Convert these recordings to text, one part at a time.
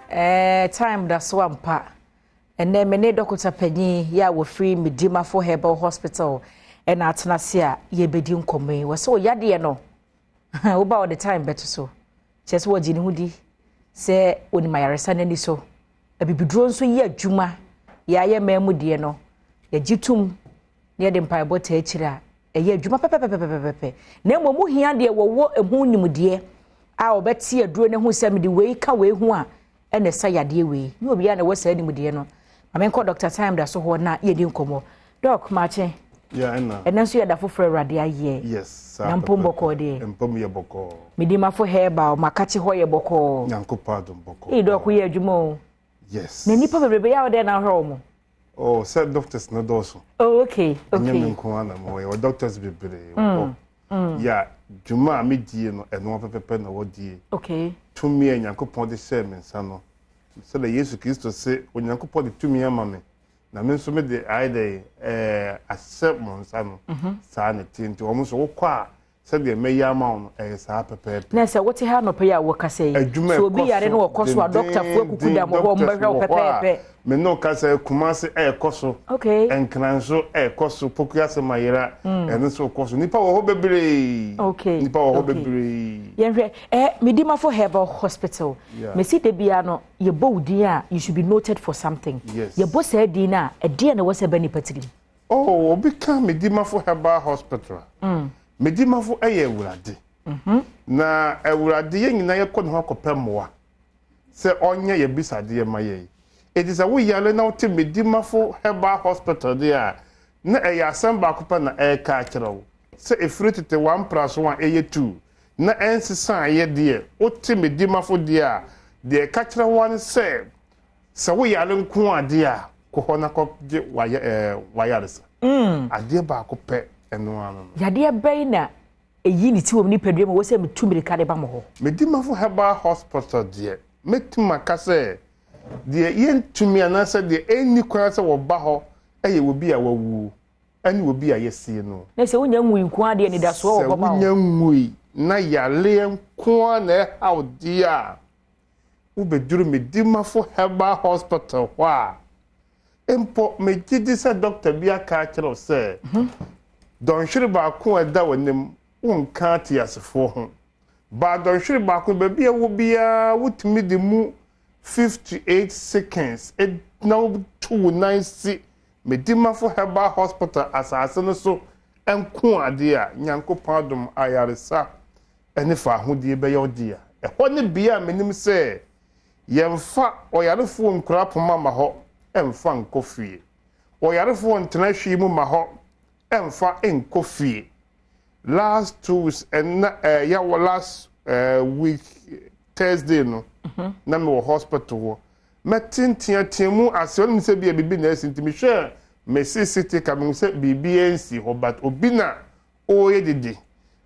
Eh, time da so ampa. Ɛnɛ me ne dɔkota panyin yɛ a wɔfiri Medimafo Herbal Hospital ɛna atena ase a yɛbɛdi nkɔmmɔ yi. Wɔ sɛ ɔyadeɛ no, woba wɔde time bɛto so. Kyerɛ sɛ wɔgye ne ho di sɛ onim ayaresa n'ani so. Abibiduro nso yɛ adwuma. Yɛayɛ mmaa mu deɛ no, yɛgye tom na yɛde mpaebɔ taa akyire a, ɛyɛ adwuma pɛpɛpɛpɛpɛpɛ. Na mmom wohia deɛ wɔwɔ ɛho nimdeɛ a wɔbɛte aduro no ho sɛ mede wei ka wei ho a ɛna ɛsa yadeɛ wei. Nyɛ obiara na ɛwɔ saa nimdeɛ no. Ma menkɔ Dr. Time da so hɔ na yɛdi nkɔmmɔ. Doc, maakye. Yeah, ɛna. Ɛnɛ nso yɛ da foforɔ Awurade ayɛ. Yes, saa Na mpom bɔkɔɔ deɛ. Mpom yɛ bɔkɔɔ. Medimafo Herbal, makakye hɔ yɛ bɔkɔɔ. Nyankopɔn adom bɔkɔɔ. Ee, Doc, woyɛ adwuma o. Yes. Na nnipa bebrebe yɛ a wɔdɛn na ahwɛ wɔn? Oh, sɛ doctors no dɔɔso. Oh, okay. Ɛnyɛ me nko ara na mewɔ, yɛwɔ doctors bebree wɔ hɔ. Yɛ dwuma a medie no, ɛno pɛpɛpɛ na wɔdie. Tumi a Nyankopɔn de hyɛɛ me nsa no, sɛdeɛ Yesu Kristo se, Onyankopɔn de tumi ama me, na me nso mede ayɛ dɛ ɛɛ ahyɛ mo nsa no, saa na ɛteɛ. Nti wɔn nso wokɔ a, sɛdeɛ mɛyɛ ama wo no, ɛyɛ saa pɛpɛɛpɛ. Na sɛ wote ha anɔpa yi a wɔkasa yi, Adwuma sɛ obi ɛkɔ yare so no wɔkɔ so a, dɔktafoɔ akuku da mo hɔ, dendenden, wɔbɛhwɛ wo doctors wɔ hɔ a, pɛpɛɛpɛ. Me ne wo kasa yi, Kumasi ɛrekɔ so, Nkran nso ɛrekɔ so, Pokuase Mayera, ɛno nso rekɔ so. Nnipa wɔ hɔ bebree. Nnipa wɔ hɔ bebree. Yɛnhwɛ, Medimafo Herbal Hospital, mesi da biara no, yɛbɔ wo din a, you should be noted for something. Yɛbɔ saa din no a, ɛdeɛn na ɛwɔ sɛ ɛba nnipa tirim? Oh, obi ka Medimafo Herbal Hospital a, Medimafo yɛ Awurade. Na Awurade, yɛn nyinaa yɛkɔ ne ho akɔpɛ mmoa sɛ ɔnyɛ yɛn bisadeɛ ma yɛn. Enti sɛ woyare na wote Medimafo Herbal Hospital deɛ a, na ɛyɛ asɛm baako pɛ na ɛreka akyerɛ wo, sɛ ɛfiri tete w'ampraso a ɛyɛ tuu na ɛnsesaeɛ deɛ, wote Medimafo deɛ a, deɛ ɛka kyerɛ wo ara ne sɛ, sɛ woyare nko adeɛ a, kɔ hɔ na kɔgye w'ayaresa. Adeɛ baako pɛ, ɛno ara no. Yadeɛ bɛn na ɛyi ne ti wɔ me nipadua mu wɔ sɛ metu mmirika de ba mo hɔ? Medimafo Herbal Hospital deɛ, mɛtumi aka sɛ deɛ yɛntumi anaasɛ deɛ ɛnni kwan sɛ wɔba hɔ yɛ obi a wawuo ne obi a yɛasie no. Na sɛ wonya nwui nko ara deɛ, anidasoɔ wɔ hɔ ma wo. Sɛ wonya nwui na yareɛ nko ara na ɛha wo deɛ a, wobɛduru Medimafo Herbal Hospital hɔ a, mpo megye di sɛ dɔkta bi aka akyerɛ wo sɛ dɔnhwere baako a ɛda w'anim wonka ateasefoɔ ho. Baa dɔnhwere baako baabi a ɛwɔ biara wotumi de mu 58 seconds na wotu wo nan si Medimafo Herbal Hospital asase no so nko adeɛ a, Nyankopɔn adom ayaresa ne fa ahodie bɛyɛ wo dea. Ɛhɔ ne bea a menim sɛ yɛmfa ɔyarefoɔ nkura poma ma hɔ ɛmfa nkɔ fie. Ɔyarefoɔ ntena hwee mu ma hɔ ɛmfa nkɔ fie. Last 2 weeks ɛna ɛyɛ wɔ last week Thursday no, na mewɔ hospital hɔ. Mɛtenteatea mu ase ɔnim sɛ bia biribi na asi, nti mehwɛ me CCTV ka mehu sɛ biribi ansi hɔ, but obi na ɔreyɛ dede.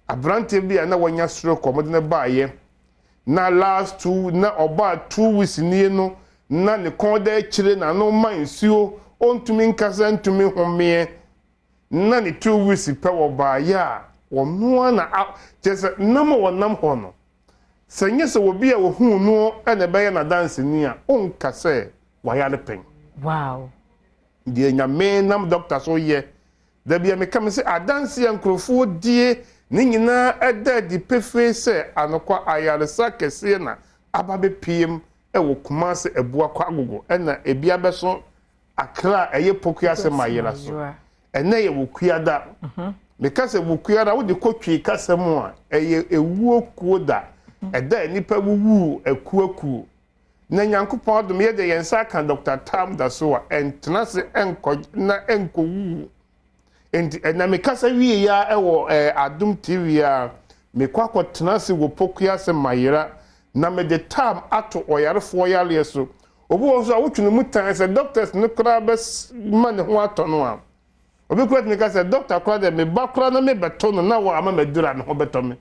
Aberanteɛ bi a na wanya stroke, ɔmode no baayɛ na last two na ɔbaa 2 weeks nie no, na ne kɔn da akyire na ano ma nsuo, ɔntumi nkasa, ntumi homeɛ, na ne 2 weeks pɛ wɔ baayɛ a wɔnoa na a kyerɛ sɛ nam a wɔnam hɔ no, sɛ nyɛ sɛ obi a ohuu no ɛna ɛbɛyɛ n'adanseni a, ɔnka sɛ wayare pɛn. Deɛ Nyame nam dɔkta so yɛ dabi a meka me sɛ adanse a nkurɔfoɔ die ne nyinaa ɛda adi pefee sɛ anokwa ayaresa kɛseɛ na aba bɛpiem ɛwɔ Kumase Abuakɔ Agogo, ɛna ebi abɛso Akra a ɛyɛ Pokuase Mayera so. Ɛnɛ yɛ Wukuada. Meka sɛ Wukuada, wode kɔ Twi kasa mu a, ɛyɛ ewuo kuo da, ɛda a nnipa wuwuu akuakuo. Na Nyankopɔn adom, yɛde yɛn nsa aka Dr. Tam da so a ɛntena ase ɛnkɔ na ɛnkɔwuwu. Nti ɛna mekasa wie ya ɛwɔ Adom TV a mekɔ akɔtena ase wɔ Pokuase Mayera na mede tam ato ɔyarefoɔ yareɛ so. Obi wɔ nso a wotwe ne mu tan sɛ doctors no koraa bɛma ne ho atɔ no a, obi koraa tumi ka sɛ doctor koraa deɛ, meba koraa na mebɛto no na wɔ ama maduru a, me ho bɛtɔ me.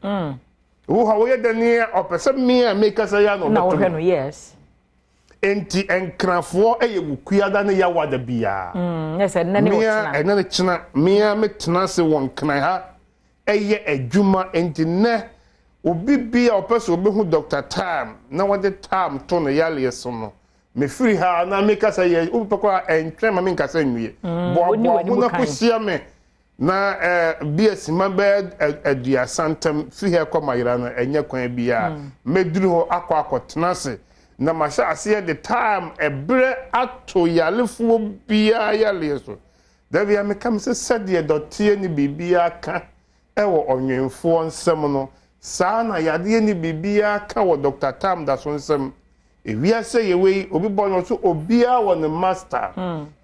Obi hɔ a woyɛ dɛ ne ɔpɛ sɛ me a mekasa yi a na na ɔbɛto wohwɛ me. No, yes. Nti Nkrafoɔ yɛ Wukuada ne Yawada biara. Nyɛ sɛ nnɛ ne mea ɔkyena. Ɛnɛ ne kyena mea metena ase wɔ Nkran ha ɛyɛ adwuma, nti nnɛ Obi biara a ɔpɛ sɛ ɔbɛhu Doctor Tam na wɔde Tam to no yareɛ so no, mefiri ha na mekasa yɛ, wopɛ koraa ɛntwɛn ma menkasa nwie. Boaboa ho na kɔhyia me na eh, bi asima bɛyɛ 30 ntam firi ha kɔ Mayera no, ɛnyɛ kwan biara. Mɛduru hɔ akɔ akɔtena ase na mahyɛ aseɛ de Tam ɛberɛ ato yarefoɔ biara yareɛ so. Da biara meka me sɛ sɛdeɛ dɔteɛ ne biribiara ka wɔ ɔnwemfoɔ nsam no, saa ara na yadeɛ nni biribiara ka wɔ Dɔkta Tam Daso nsam. Ewiase a yɛwɔ yi, obi bɔ no so obiara wɔ ne master.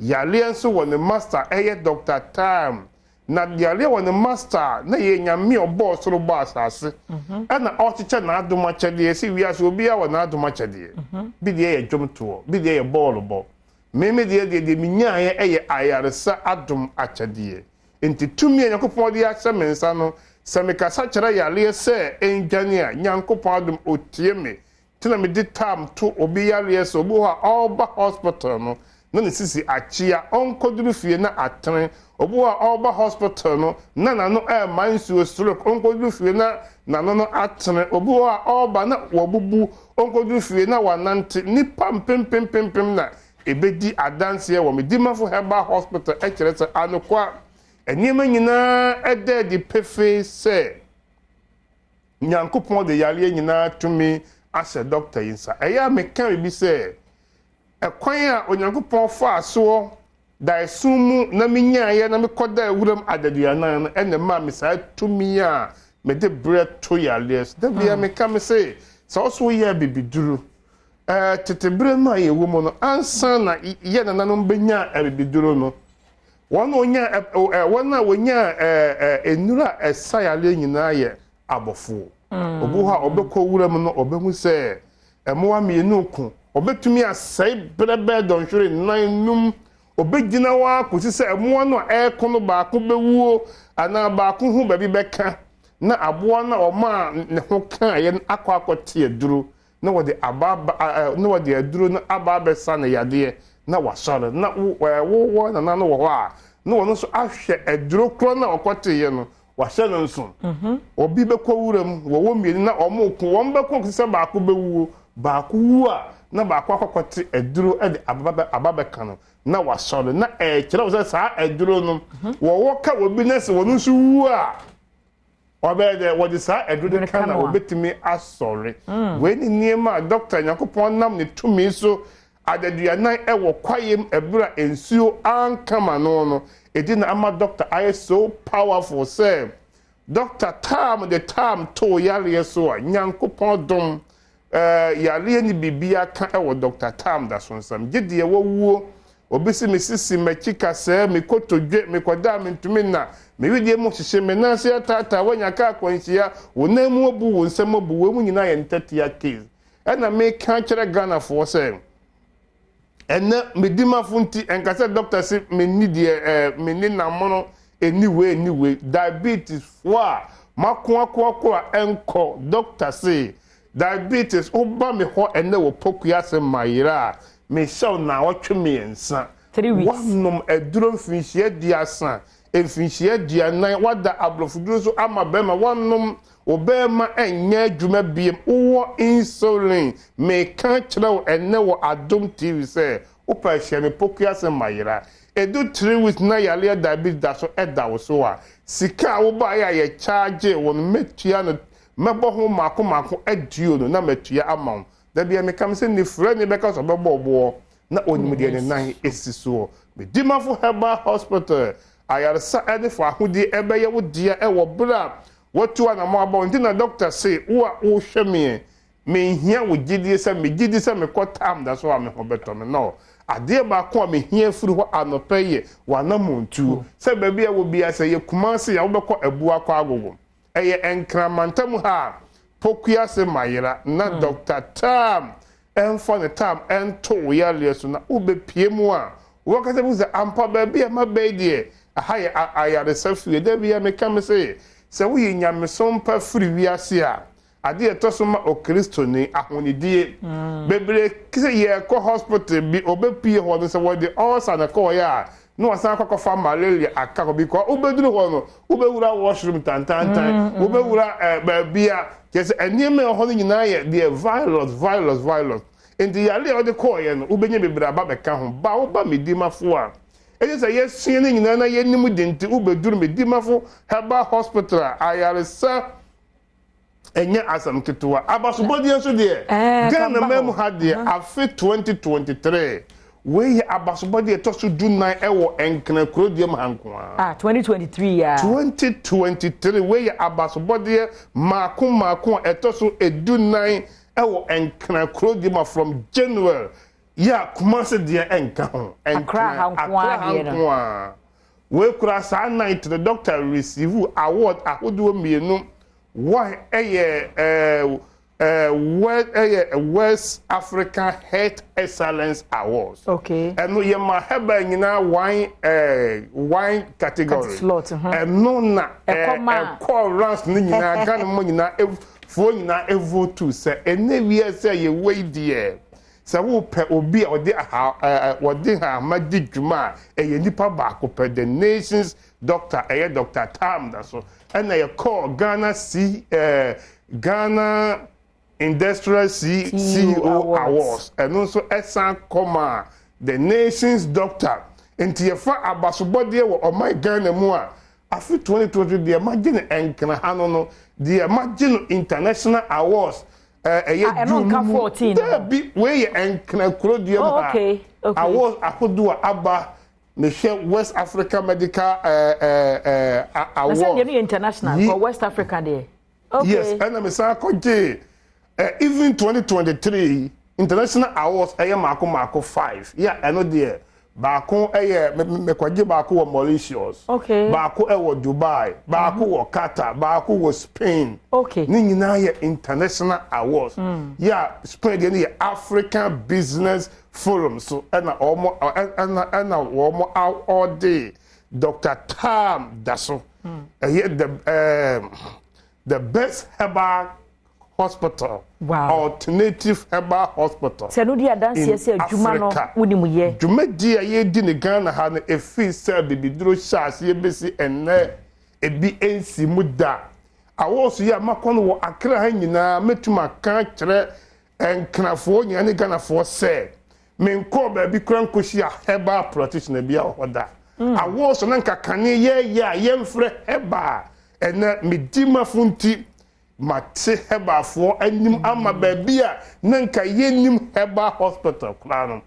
Yareɛ nso wɔ ne master, ɛyɛ Dɔkta Tam. Na yareɛ wɔ ne master a, na ɛyɛ Nyame a ɔbɔɔ soro bɔɔ asase, ɛna ɔrekyekyɛ n'adom akyɛdeɛ. Sɛ wiase obiara wɔ n'adom akyɛdeɛ. Bi deɛ yɛ dwomtoɔ, bi deɛ yɛ bɔɔlobɔ. Me me deɛ deɛ deɛ menyaeɛ yɛ ayaresa adom akyɛdeɛ. Enti tumi a Nyankopɔn de ahyɛ me nsa no, sɛ mekasa kyerɛ yareɛ sɛ ɛndwane a, Nyankopɔn adom ɔtie me. Nti na mede tam to obi yareɛ sɛ obi wɔ hɔ a ɔreba hospital no na ne sisi akyea, ɔnkɔduru fie na atene. Obi wɔ hɔ a ɔreba hospital no na n'ano ɛrema nsuo, stroke, ɔnkɔduru fie na n'ano no atene. Obi wɔ hɔ a ɔreba na wabubu, ɔnkɔduru fie na wanante. Nnipa mpempempempem na Ebedi adanseɛ wɔ Medimafo Herbal Hospital kyerɛ sɛ anokwa, nneɛma nyinaa da adi pefee sɛ Nyankopɔn de yareɛ nyinaa tumi ahyɛ dɔkta yi nsa. Ɛyɛ a meka biribi sɛ, ɛkwan a Onyankopɔn faa soɔ daeɛso mu na menyaeɛ na mekɔdaa wuram adaduanan no ɛna ɛmaa me saa tumi a mede berɛ to yareɛ so. Da biara meka me se, sɛ wo so woyɛ abibiduro Tete bere no a yɛwɔ mu no, ansa na yɛn nananom benya abibiduro no, wɔn a wɔnyaa wɔn a wɔnyaa nnuru a ɛsa yareɛ nyinaa yɛ abɔfoɔ. Obi hɔ a ɔbɛkɔ wuram no, ɔbɛhu sɛ mmoa mmienu ko. Ɔbɛtumi asɛe berɛ bɛyɛ dɔnhwere nnan, num. Ɔbɛgyina hɔ ara kɔsi sɛ mmoa no a ɛreko no baako bɛwuo anaa baako ho baabi bɛka, na aboa no a ɔmaa ne ho kaeɛ no akɔ akɔte aduro na wɔde aba aba ɛ na wɔde aduro no aba abɛsa no yadeɛ na wasɔre na wo ɛ wo wɔ nana no wɔ hɔ a na wɔn nso ahwɛ aduro korɔ no a ɔkɔteeɛ no wahyɛ no nso mhm. Obi bɛkɔ wura mu wɔwɔ mmienu na wɔn ko wɔn bɛko kɔsi sɛ baako bɛwuo, baako wu a na baako akɔkɔte aduro de aba aba bɛka no na wasɔre na ɛkyerɛ wo sɛ saa aduro no mhm. wɔwɔ ka wɔ bi na sɛ wɔn nso wu a Wɔbɛyɛ dɛ wɔde saa aduru no ka na wɔbɛtumi asɔre. Wei ne nneɛma a dɔkta Nyankopɔn nam ne tumi so adaduanan wɔ kwaeɛm ɛberɛ a nsuo anka ma no no, ɛdi na ama dɔkta ayɛ so powerful sɛ dɔkta tam de tam too yareɛ so a Nyankopɔn dom Eh, yareɛ ne biribiara ka wɔ Doctor Tam da so nsɛm. Gye deɛ wawuo. Obi se me sisi, m'akyi kasɛɛ, me kotodwe, mekɔda a mentumi nna, me wedeɛ mu hyehye, me nan ase ataataa, woanya kaa akwanhyia, wo nan mu abu, wo nsam abu, wei mu nyinaa yɛ ntɛtea case. Ɛna meka akyerɛ Ghanafoɔ sɛ, Ɛnɛ me dimafo nti ɛnka sɛ doctor se menni deɛ ɛɛ menni namono ɛnni wei ɛnni wei diabetes foɔ a mako ako ako a ɛnkɔ doctor se diabetes woba me hɔ ɛnɛ wɔ Pokuase mayera a mehyɛ wo naawɔtwe 3 3 weeks. Woanom aduro mfinhyia 30 mfinhyia 40 woada aborɔfoduro so ama bɛrima woanom Wo bɛɛma nyɛ adwuma biem wowɔ insulin meka kyerɛ wo ɛnɛ wɔ adom TV sɛ wopɛ hyɛ me pokuase mayera ɛdu 3 weeks na yareɛ diabetes daso ɛda wo so a sika a wobaeɛ a yɛ charge wo no mɛtua no mɛbɔ ho maako maako aduonu na matua ama wo dabia meka me sɛ nifrani bɛka sɛ ɔbɛbɔ wo boɔ na ɔnim deɛ ne nan si soɔ. Medimafo Herbal Hospital, ayaresa ne fawohodie ɛbɛyɛ wo dea wɔ berɛ a woatu anamɔ aba hɔ. Nti na dɔkta se, wo a wohwɛ meɛ, menhia wo gyedie sɛ megye di sɛ mekɔ tam da so a me ho bɛtɔ me. No. Adeɛ baako a mehia firi hɔ anɔpa yi yɛ w'anammɔntuo. Sɛ baabi a wɔ biara, sɛ ɛyɛ Kumasi a wobɛkɔ Abua kɔ Agogo. Ɛyɛ Nkran mantam ha a Pokuase Mayera na Dɔkta Tam mfa ne tam nto wo yareɛ so na wobɛpue mu a, w'ankasa bɛhu sɛ ampa baabi a maba yi deɛ, aha yɛ ayaresa fie. Da biara meka me se, sɛ woyi nyamesom pa firi wiase a, adeɛ a ɛtɔ so ma Okristoni, ahonidie. Bebree sɛ yɛrekɔ hospital bi, ɔbɛpue hɔ no, sɛ wɔde ulcer na ɛkɔeɛ a, na wasan akɔkɔfa malaria aka hɔ, because wobɛduru hɔ no, wobɛwura washroom tantantan, wobɛwura baabi a kyerɛ sɛ nneɛma a ɛwɔ hɔ no nyinaa yɛ deɛ virus, virus, virus. Nti yare a wɔde kɔɔyɛ no, wobɛnya bebree aba bɛka ho. Ba woba Medimafo a, ɛgye sɛ yɛsua no nyinaa na yɛnim de, nti wobɛduru Medimafo Herbal Hospital a, ayaresa ɛnyɛ asɛm ketewa. Abasobɔdeɛ nso deɛ, Ghana ka ba man mu hɔ. Ha deɛ, afe 2023 wei yɛ abasobɔdeɛ ɛtɔ so 14 ɛwɔ Nkran kurodua mu ha nko ara. Ah, 2023 ya? 2023 wei yɛ abasobɔdeɛ maako maako a ɛtɔ so 14 ɛwɔ Nkran kurodua mu from January yɛ a, Kumase deɛ ɛnka ho. Accra ha nko ara Accra ha deɛ no. nko ara. Wei kura saa night no, doctor receive award ahodoɔ mmienu. One ɛyɛ ɛɛ ɛɛ West, ɛyɛ West African Health Excellence Awards. Ɛno yɛ ma herbal nyinaa one category. Slot, Ɛno na Ɛkɔ ma- ɛkɔ rounds no nyinaa, Ghana mu nyinaa foɔ nyinaa evote sɛ ɛnɛ wie sɛ yɛwɔ yi deɛ, sɛ wopɛ obi a ɔde aha ɛɛ wɔde hama di dwuma a, ɛyɛ nipa baako pɛ, the nation's doctor, ɛyɛ Dr Tam da so. Ɛna yɛkɔɔ Ghana C Ghana Industrial C CEO CEO Awards. Awards, ɛno nso ɛsan kɔma the nation's doctor. Nti yɛfa abasobɔdeɛ wɔ ɔman Ghana mu a, afe 2020 deɛ magye no Nkran ha no, deɛ magye no international awards ɛyɛ Ah, ɛno nka 14 no? Daabi, wei yɛ Nkran kurodua mu ha. Awards ahodoɔ a aba, mehwɛ West Africa Medical Na Award. sɛ deɛ no yɛ international kɔ West Africa deɛ, okay. Yes, ɛna mesan kɔgye even 2023 international awards ɛyɛ maako maako five. Yɛ ɛno deɛ, baako ɛyɛ mekɔgye baako wɔ Mauritius, baako ɛwɔ Dubai, baako wɔ Qatar, baako wɔ Spain. Ne nyinaa yɛ international awards. Yɛ a Spain deɛ no yɛ African Business Forum so, ɛna wɔn ɛna wɔn awɔde Dr Tam da so ɛyɛ the best herbal hospital, alternative herbal hospital. Sɛ no di adanseɛ sɛ adwuma no Africa. Wonim yɛ. Dwumadie a yɛdi ne Ghana ha no, ɛfiri sɛ bibiduro hyɛ aseɛ bɛsi ɛnnɛ, ebi nsi mu da. Awɔso yi a makɔ no wɔ Akra ha nyinaa, mɛtum aka kyerɛ Nkrafoɔ nyinaa ne Ghanafoɔ sɛ menkɔɔ baabi kora nkɔhyia herbal practitioner bi a wɔ hɔ da. Awɔso na nka kane yɛyɛ a yɛmfrɛ herbal, ɛnɛ medimafo nti mate herbalfoɔ anim ama baabi a na nka yɛnnim herbal hospital koraa no.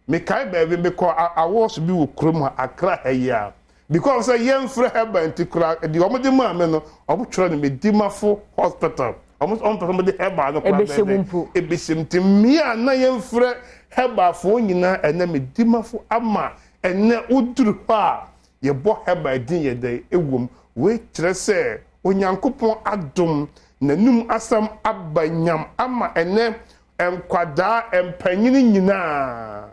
Mekae baabi mekɔ awɔso bi wɔ kurom ha, Akra ha yi a, because sɛ yɛmfrɛ herbal nti koraa deɛ, ɔmode maa me no, ɔmo twerɛ no Medimafo Hospital. Ɔmo pɛ sɛ ɔmode herbal no koraa Ɛbɛhyɛ mu bɛyɛ dɛ. Mpo. Ɛbɛhyɛ mu. Nti mmea a na yɛmfrɛ herbalfoɔ nyinaa, ɛnɛ Medimafo ama ɛnɛ woduru hɔ a, yɛbɔ herbal din yɛ dɛ ɛwom. Wei kyerɛ sɛ Onyankopɔn adom n'anum asɛm aba nyam ama ɛnɛ nkwadaa, mpanyini nyinaa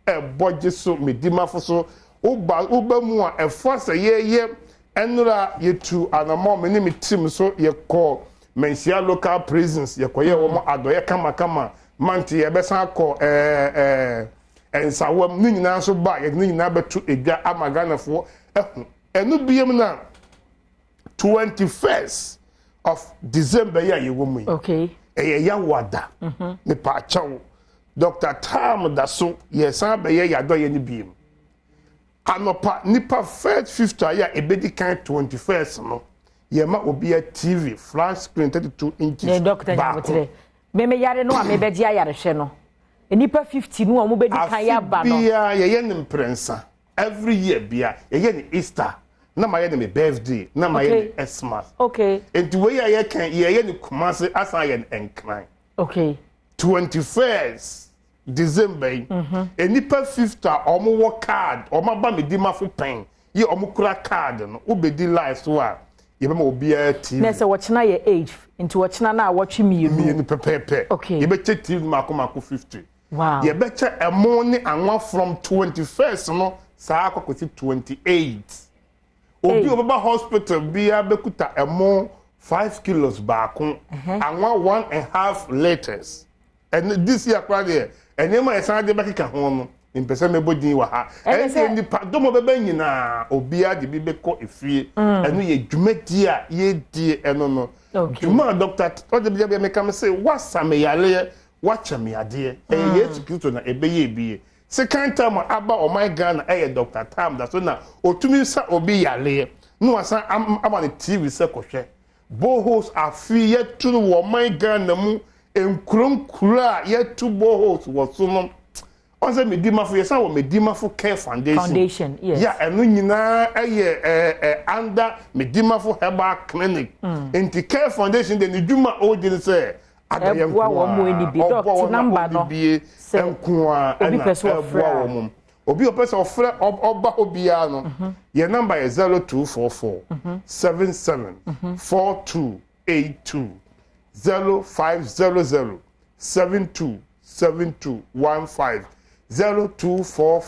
ɛbɔ gye so Medimafo so. Woba mu a, ɛfa sɛ yɛyɛ ɛnora yɛtu anammɔ, me ne me team so yɛkɔ Manhyia local prisons, yɛkɔyɛ wɔn adɔyɛ kamakama mante. Yɛbɛsan akɔ ɛɛ ɛɛ Nsawam ne nyinaa nso ba, yɛde ne nyinaa bɛto edwa ama Ghanafoɔ ɛho. Ɛno biem na 21st of December yi a yɛwɔ mu yi, ɛyɛ Yawada, nipa akyɛw Dr Tam da so, yɛsan bɛyɛ yɛadɔyɛ no biem anɔpa. Nipa first 50 a yɛ a ebedi kan 21st no, yɛma obiara TV flat screen 32 inches Ne doctor baako. Nyabotere, meme yare no a mebɛgye ayarehwɛ no, nipa 50 no a wɔbɛdi kan yɛ aba Afe no. biara yɛyɛ ne mprɛnsa. Every year bia yɛyɛ ne Easter, na ma yɛ ne me birthday, na ma yɛ ne Xmas. Nti wei a yɛka, yɛyɛ ne Kumase, asan yɛ ne Nkran. 21st December yi, nipa 50 a wɔn wɔ card, wɔn aba Medimafo pɛn yɛ, wɔn kura card no, wobɛdi live so a, yɛbɛma obiara TV. Na sɛ wɔkyena yɛ age nti, wɔkyena no a wɔtwe 2. 2 pɛpɛɛpɛ. Yɛbɛkyɛ TV mako mako 50. Yɛbɛkyɛ ɛmo ne anwa from 21st no saa akɔkɔsi 28. Obi Hey. a ɔbɛba hospital biara bɛkuta ɛmo 5 kilos baako, anwa 1.5 litres. Ɛne this year koraa deɛ, nneɛma a yɛsan de bɛkeka ho no Mempɛ sɛ mɛbɔ din wɔ ha. Ɛndeɛ nnipa dɔm a ɔbɛba nyinaa, obiara de bi bɛkɔ efie. Ɛno yɛ dwumadie a yɛdie ɛno no. Dwuma a Dɔkta ɔde bia bia meka me se, woasa me yareɛ, woakyɛ me adeɛ. Ɛyɛ Yesu Kristo na ɛbɛyɛ bie. Sekan tam a aba ɔman Ghana ɛyɛ Dɔkta Tam da so na ɔtumi sa obi yareɛ na wasan ama no TV sɛ kɔhwɛ. Boreholes afe yɛatu no wɔ ɔman Ghana mu nkuro nkuro a yɛatu boreholes wɔ so no ɔn sɛ Medimafo yɛsan wɔ Medimafo Care Foundation, Foundation yes. Yeah, ɛno nyinaa ɛyɛ ɛɛ ɛ under Medimafo Herbal Clinic. Nti Care Foundation de ne dwuma a ɔredi ne sɛ adayɛ Ɛboa wɔn mo ani bi. nko Doc, ɔboa wɔn number a no, ɔni bie sɛ nko a obi ɛna pɛ sɛ ɔfrɛ ɛboa a. wɔn mo. Obi a ɔpɛ sɛ ɔfrɛ ɔba hɔ biara no, yɛn number yɛ 0244 77 4282, 0500 72 72 15, 024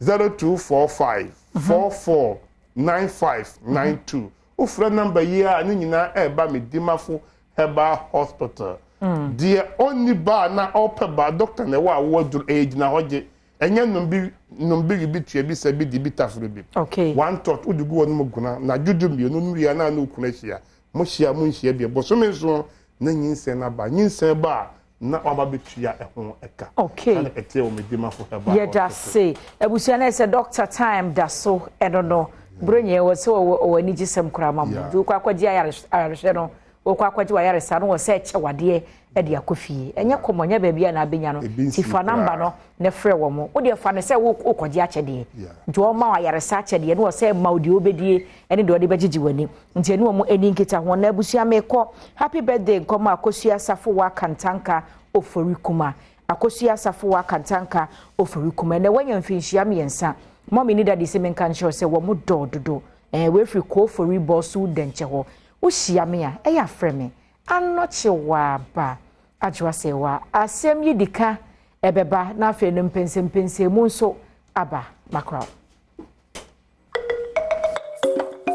0245 44 95 92. Wofrɛ number yi a, ne nyinaa ɛreba Medimafo Herbal Hospital. Deɛ ɔnni ba a na ɔpɛ ba, doctor na ɛwɔ awoɔ aduro, ɛyɛ gyina hɔ gye. Ɛnyɛ nom bi, nom bi, bi tua bi, sɛ bi di bi taforo bi. One thought, wode gu hɔ no mu guna, na dwodwo mmienu no wie a na ne okunu ahyia. Mo hyia, mo nhyia bio. Bosome nson na nyinsɛn no aba. Nyinsɛn ba a, na waba bɛtua ɛho ɛka. Saa na ɛteɛ wɔ Medimafo Herbal Yɛda Hospital. se. Abusua no sɛ doctor time da so ɛno no. Bro nyɛ wɔ sɛ ɔwɔ anigyesɛm koraa ma mo. Nti wokɔ akɔgye ayarehwɛ no, wokɔ akɔgye w'ayaresa no wɔ sɛ ɛkyɛ wadeɛ de akɔ fie. Ɛnyɛ kɔmɔ, nyɛ baabi a na abɛnya no. Ebi Nti nsi fa number koraa. no na frɛ wɔ mo. Wodeɛ fa no sɛ wokɔgye akyɛdeɛ. Nti wɔma wo ayaresa akyɛdeɛ na wɔ sɛ ma wo deɛ wobɛdie ɛne deɛ wɔde bɛgyegye w'ani. Nti ɛne wɔn ani nkita ho. Na abusua mekɔ happy birthday nkɔmɔ Akosua Safowa Kantanka Ofori Kuma. Akosua Safowa Kantanka Ofori Kuma. Ɛnɛ wanya mfinhyia 3. Mommy ne daddy sɛ menka nkyerɛ sɛ wɔn dɔɔ dodo. Wɔafiri Kofori Bɔso Dɛnkyɛ hɔ. Wohyia me a, ɛyɛ afrɛ me. Anɔkye waba. Adwoa sɛ wa asɛm yi di ka ɛbɛba na afei no mpɛnsɛmpɛnsɛmu nso aba makraw.